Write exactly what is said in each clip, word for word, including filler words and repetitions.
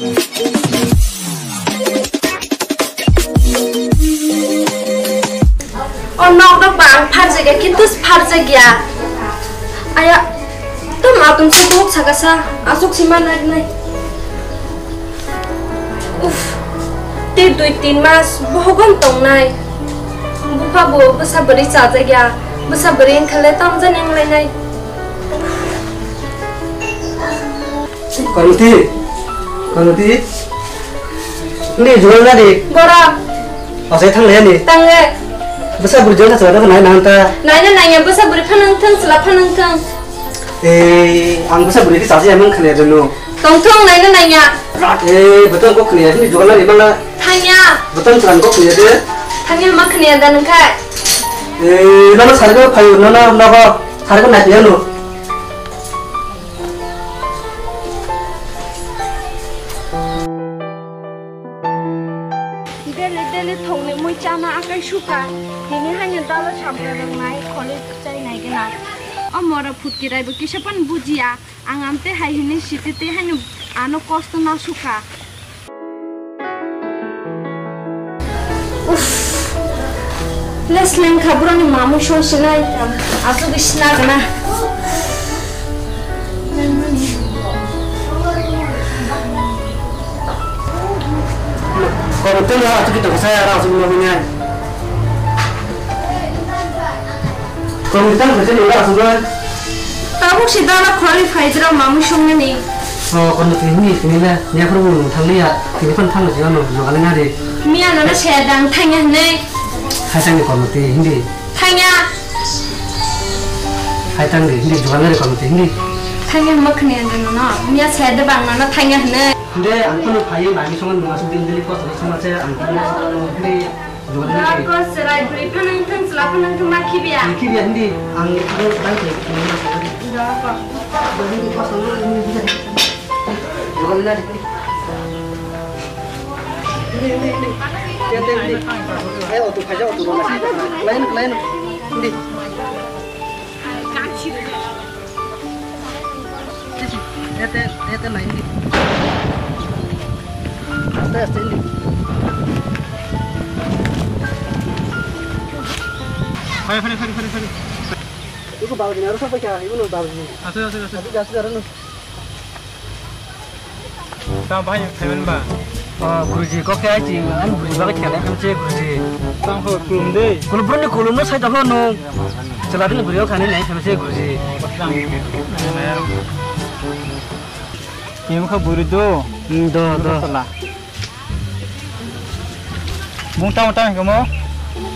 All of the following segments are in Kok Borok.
O nok nok ba ang pharjak ya, kintu pharjak ya. Aya, tamo atum se buhuk saka sa, aswk se ma nai nai. Uff, tei dui tin mas bohogon tongnai. Bupha bo bwsa bwrwi chajak ya, bwsa bwrwi wngkha le tamjani wnglainai. Kormoti, Kormoti. Ni jual na di. Borok. Asai thang le ni. Tang le. Bwsa bwrwi jol sa chwla nai nang ta. Nai na nai ya bwsa bwrwi phanang thang chwla phanang thang. Eh, ang bwsa bwrwi di chasi amang khane reno. Tong thong nai na nai ya. Eh, betul kok khane ni jual na di mana. Thang ya. Betul chwla kok khane de. Thang ya ma khane da nang khai. Eh, nana sari ko phayu nana nana ko sari ko nai ya no. Daily daily thongni mui chana akai suka. Tini haino dalo samra rwngnai, kholi chai nai gana. O mora phutki rai bo kisa pan bujiya. Ang amte hai hini siti te haino ano kosto na suka. Uff. Les lengkha borokni mamui song sinai. Aswk sina gana. Kono tei aswk kita saya aswk no hini. Kono kita kerja ni aswk. Tabuk si dala khoroi phaijra mamui songnani. O, kono twi hini, tini le, niya phuru bo nung thang liya, tini phano thang liya, no, no, ale ngari. Miya no na se dang thangya hne. Hai tang ni kono twi hindi. Thangya. Hai tang di, hindi, jual ngari kono twi hindi. Thangya ma khne ando no, no. Miya se de bang no, no thangya hne. Hindi, ang kono phai, mami songan nung asuk din dili kosto songan se, ang kono hindi. Dako serai bwrwi phanang thang chwla phanang thang ma khibiya. Khibiya hindi ang ang dai khe. Dako. Hindi ko sama hindi. Jual na hindi. Hindi hindi hindi. Tete hindi. Eh, auto phaja auto. Lain lain. Hindi. Ete, ete, ete, lain di. Aste, aste, hindi. Fare, fare, fare, fare, fare. Iku babu ni, aro sampai kya, iku no babu ni. Aste, aste, aste. Aste, aste, aste, aste. Tamo bahai phaimani ba? O, Guruji, kok khe aiti, ani Guruji bagwi khenai khamse Guruji. Tamo kho kulum de. Kulum, borokni kulumno sai tongkho nwng. Chwla bini bwrwi o khanai nai khamse Guruji. Tamo kha bwrwi do. Hmm, do, do. Chwla. Bung tamo tamo kamo?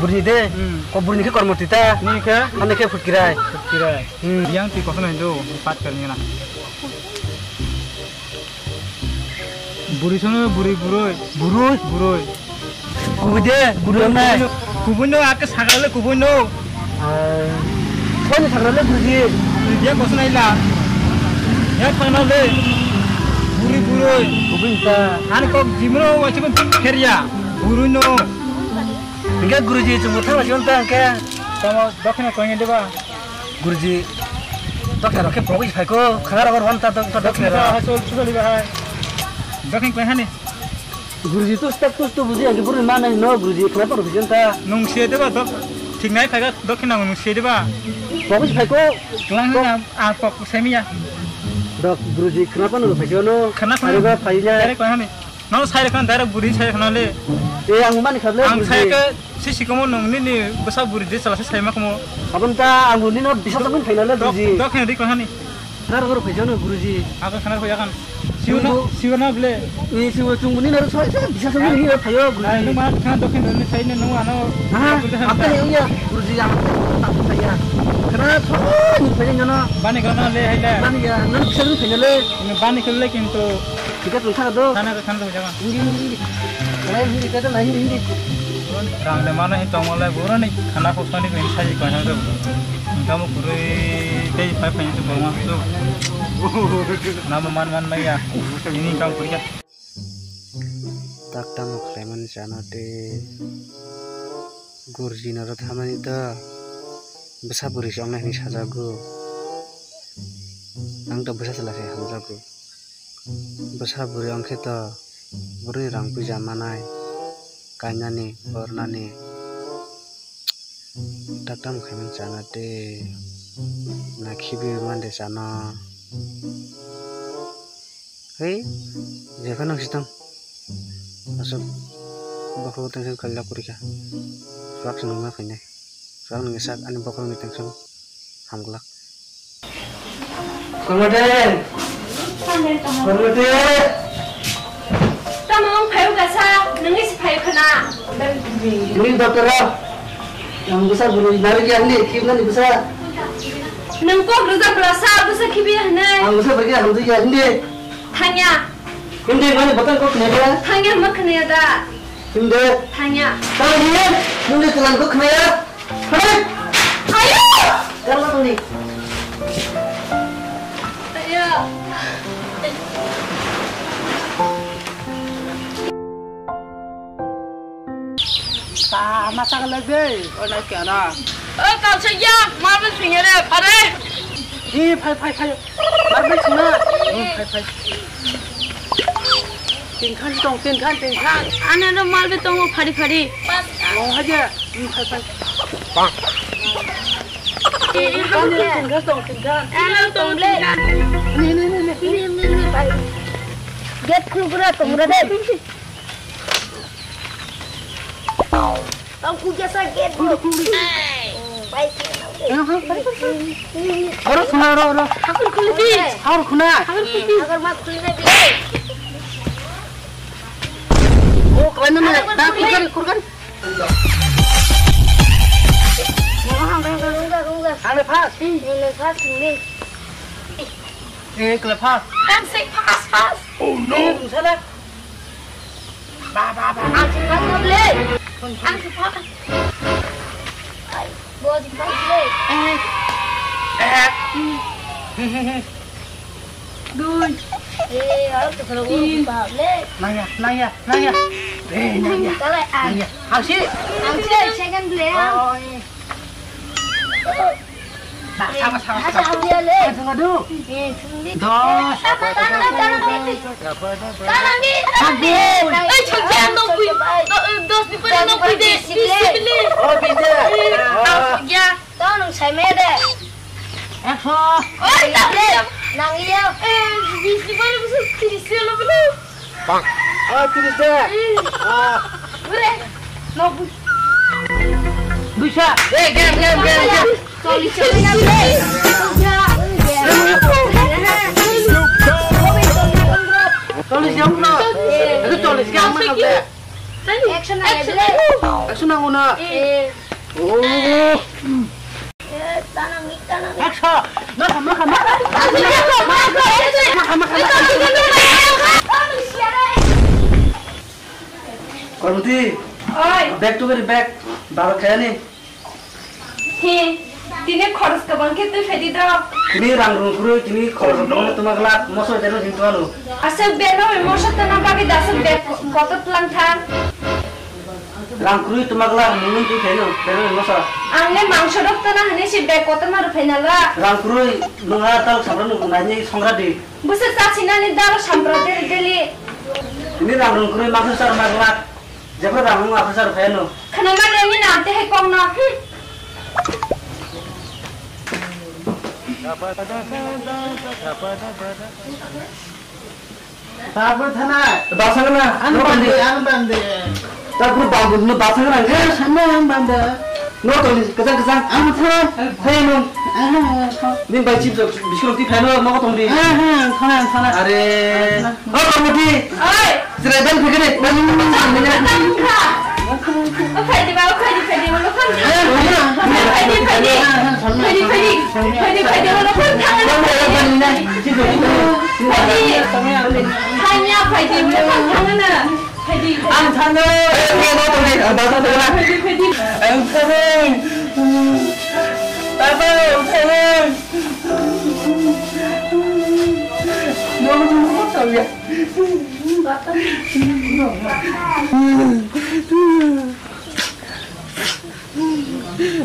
Bwrwi de. Hmm. Ko bwrwi ni khe kormo twi ta. Ni khe? Ani khe phutkirai. Phutkirai. Hmm. Yang twi kosono hindu, pat kar ni na. Buri sono buri buroi. Buroi? Buroi. Kubui de, kubui nai. Kubui no, ake sagale kubui no. Ai. Koni sagale buji. Dia kosna ila. Ya thangna le. Buri buroi. Kubui ta. Ani kok jimro wachi ko kheria. Buroi no. Hingke Guruji chwng bo thangna chwng ta hingke. Tamo dokhina koinge deba. Guruji, dokhna rok khe pogwi phaiko, khana rok wan ta dok dok Dokhina khe. Hai chol choli bahai. Dokhin koi hani. Guruji to step to to buji ang buru mana no Guruji khana to buji ta. Nung se deba dok. Thik nai phaiga dokhina nung se deba. Pogwi phaiko. Klang na a pok semiya. Dok Guruji khana to no phaiko no. Khana khana. Ari ba phaina. Direct koi hani. No sai khana direct buri sai khana le. E ang mani khable Ang Guruji. Sai ke Si sikomo nung nini bwsa buri de chwla se saima komo. Aboni ta ang nini no bisa tongmani phaina le Guruji. Dok, dok, hini ri ko hani. Khana rok phai jano Guruji. Ako khana rok yakan. Siwa na, siwa na ble. Ni siwa chung nini no sai sai bisa tongmani ni phaio Guruji. Ai, nung ma khana dok hini ni sai ni nung ano. Ha, apa ni ya Guruji yang tak saya. Khana so ni phai jano. Bani kono le hai le. Bani ya, nung bisa tong phai le. Ini bani kele kintu. Tiket rung thaka do. Thana ka thana jaga. Hindi, hindi, hindi. Wala hindi, tiket na hindi, hindi. Rang de mana hi tong wala gura ni khana ko sani ko insai ko hang do. Kamu kurui tei pai pai tu bama tu. Nama man man maya. Ini kam kurja. Tak tamu kleman sana te. Gurji naro thamani ta. Bwsa bwrwi se wngnai hwnwi sajago. Ang to bwsa chwla se hamjago. Bwsa bwrwi wngkhe to bwrwini rang puisa manai, kainani, hornani, tak tam khaimani chana tei na khibiui mande chana. Hei, jephano wngsi tong. Aswk bokhorogo tension khailak kwrwi kha. Swk se nungma phainai. Swk nungya sak ani bokhorokni tension hamglak. Kormoti! Kormoti! Tamo wng phaio kasa, nungni se phaio khna. Nini doctor o. Ang bwsa bwrwi narwk ya hwnwi khibnani bwsa. Nwng kok rwjak bwlasa bwsa khibiya hwnwi. Ang bwsa bwrwi hamjak ya hwnwi. Thangya. Hwnwi mani bwtang kok khwnaya da? Thangya hwnba khwnaya da? Hwnwi. Thangya. Thangya. Hwnwi twlang kok khwnaya? Hwnwi. Ayo! Galla tongdi. Ayo. Ba, masa ka lagde, o na kya na? O, kal sa ya, marble sing re, pare. Hi, phai, phai, phai. Marble sing na. Hi, phai, phai. Tin khan tong, tin khan, tin khan. Ana ro marble tong, phari, phari. O, haja. Hi, phai, phai. Bang. Tin khan tong, tin khan. Ana tong le. Ni, ni, ni, ni. Ni, ni, ni, phai. Gate khul gura tong re de. Tong kuja sa gate. Khuli, khuli. Bai. Oro khuna, oro, oro. Hakur khuli di. Hakur khuna. Hakur khuli di. Hakur ma khuli na di. O, kelaina na. Da, kurkari, kurkari. Rungga, rungga. Ang le fast. Ang le fast ni. Eh, kela fast. Ang sing fast, fast. Oh no. Sana. Ba, ba, ba. Ang sing fast le. Ang sing fast. Bo sing fast le. Eh. Eh. Dui. Eh, harus ke sana. Tin. Naya, naya, naya. Eh, naya. Kala ang. Naya. Haksi. Haksi second le. Oh, eh. Ba, sama, sama, sama. Sama, sama, le. Sama, sama, du. Eh, sini. Dos. Sama, sama, sama. Ampun. Eh, chakya, no pui. Do-, eh, dos ni pare no pui de. Bisi bile. Oh, bisi. Eh, ah. Ya. Tao nwng saimaya de? Ekso. Oi, tak le. Nang iya. Eh, bisi baru bisa tiris ya lo beli. Bang. Oh, tiris de. Hmm. Ah. Bere. No bu. Bisa. Eh, gem, gem, gem, gem. Cholish, cholish, cholish. Cholish, cholish. Itu cholish, gem, mana be? Action na, action. Action na, una. Eh. Oh. Action! Makha, makha, makha! Makha, makha, makha! Kormoti! Oi! Bag to carry bag. Baba khayani? Hi, tini khoros kabang khe twi phaidi do. Tini rang rung kwrwi, tini khoros kabang tuma glak, moso jero hin tuanu. Aswk beno moso tana bagwi daswk bag kotor tlang thang. Rang kwrwi tuma glak mungwi twi phaino, bero moso. Ang le mangso rok tana hwnwi se bag kotorma rw phaina la. Rang kwrwi nungha tal sabra nung naini songra di. Bwswk chasinani dal sampra deli deli. Tini rang rung kwrwi mangso char ma glak. Jepra rang nung akhasar phaino. Khana ma le ni na te hai kong na. Hmm. Tabuk thana. Basang na. Ang bande, ang bande. Tabuk bambu no basang na. Eh, sana ang bande. No to ni kejang kejang. Ang thana. Hey no. Ni bai chip jok biskut ti phano no tong di. Ah, ah, thana, thana. Are. Oh, Kormoti. Oi. Sira dan phikiri. Phaidi ba, phaidi, phaidi, ulo phan. Phaidi, phaidi. Phaidi, phaidi. Phaidi, phaidi, ulo phan. Phaidi. Thangya, phaidi, ulo phan, thangna. Phaidi. Ang thangna. Phaidi, phaidi. Ang thangna. Baba, ang thangna.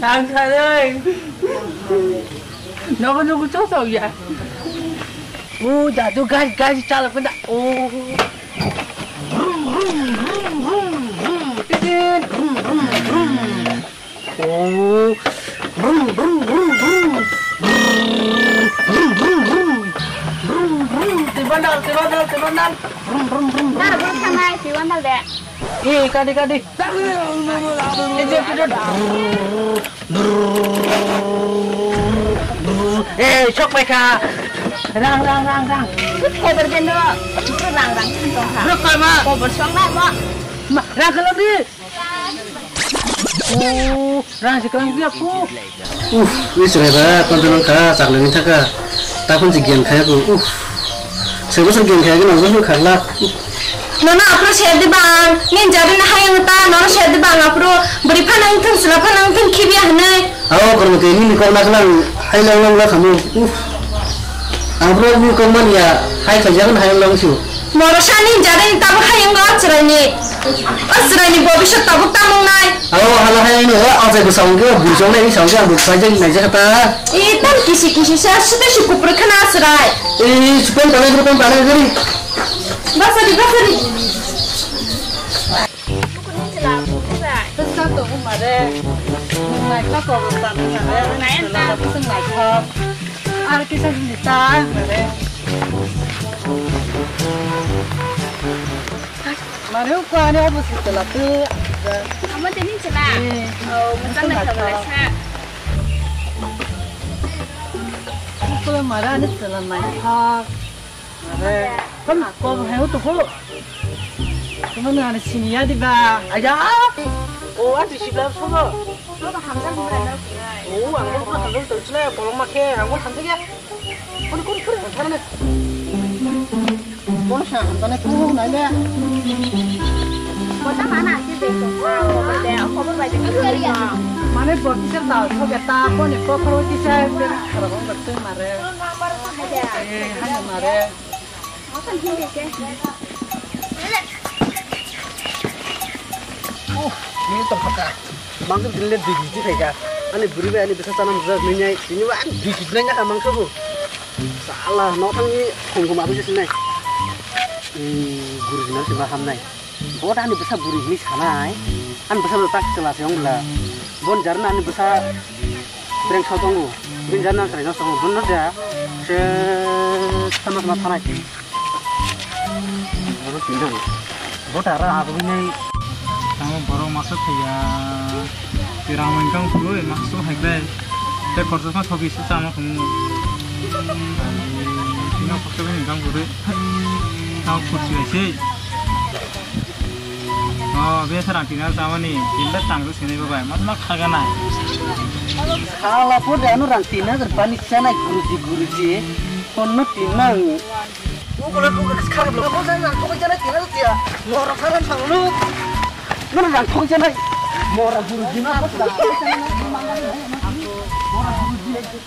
Ang kharwi. Nogo nogo chosok ya. O jadu gari, gari chalok na. O. Brum, brum, brum, brum, brum. Titin, brum, brum, brum. O. Brum, brum, brum, brum. Brum, brum, brum. Brum, brum. Tibandal, tibandal, tibandal. Brum, brum, brum, brum. Dar brum thangnai, tibandal de. Eh, kadi, kadi. Eh, sok paikha. Rang, rang, rang, rang. Kotor bendo. Rang, rang, tongkha. Rok kama. Kotor song na mo. Ma, rang kalam di. Oh, rang si kalam dia ko. Uff, wis reba, konto nang kha, chakle ni thaka. Takon si gian khaya ko. Uff. Sebo sir gian khaya ko nang ko khakla. Nono aphuru siyar di bang, nini jari ni hayung ta, nono siyar di bang aphuru, bwrwi phano wngthung, chwla phano wngthung, khibiya hinwi. Aw, kormo twi nini kok naklang, hai lang lang lang khamu. Uff. Aphuru ni kok man ya, hai khaijak na hayung lang su. Moro sa nini jari ni tabuk hayung o chwrai ni. O chwrai ni bobiswt tabuk tamung nai. Aw, hala hayung no, o ajai bwsa wngkhe, o bwrwi chong nai, wngsa wngkhe, ang bwrwi khlaijak, naijak kha ta. E, tam kisi kisi sa, sute si kupur khna chwrai. E, supong tanai, supong tanai, gari. Basari, basari. Bwsa tongo mare. Nai ka ko bwsa nai mare. Nai ta. Bwsa nai ko. Ar kisa nita mare. Mare ko ani obo se tela tu. Amo tini chela. Eh. Oh, mujang na khabala sa. Ko mare ani tela nai ha. Are, kan ko hai to ko. Kamu na ani sini ya di ba. Aja. Oh, ati sibla sobo. Sobo hamjak hamjak na. Oh, ang ko hamjak to chule, bolong ma khe, ang ko hamjak ya. Kuni, kuni, kuni, hamjak na. Kono sa hamjak na, ko nai le. Kota mana sih itu? Ah, kotor deh, kotor baca gitu. Mane bokisa dal, ko beta, ko ni ko khoro kisa, ko khoro ko tu mare. Eh, hanya mare. Oh, ini tempat kah? Mangkuk dile dui kg khaika. Ani bwrwi bai ani bwsa chana mujak nini ai, tini wa dui kg nai naka mangkuk bo. Sala no thangni khum khum abui sinai. Hmm, guru gina sima hamnai. Bo ta ani bwsa bwrwi hini sanai. Ani bwsa tak chela se ong bla. Bon jarna ani bwsa breng sa tongo. Bin jarna krai sa tongo. Bon no ja. Se sama sama thanai. Oro tindang. Bo tara abui nai. Tamo borok masa thaya. Tirang mengkang purui maksu hai bai. Te khorsa ma thobi se sama khum. Tino khorsa mengkang purui. Tamo khursi bai se. Oh, be sarang tina samani, tinda tangro sini babai, mat mat khaga nai. Khala po de ano rang tina gar pani sana guruji guruji, ponno tina. Mo kola ko khara blo, mo sana ko jana tina tia. Mora sana thanglo. Mana rang ko jana. Mora guruji na ko. Mora guruji.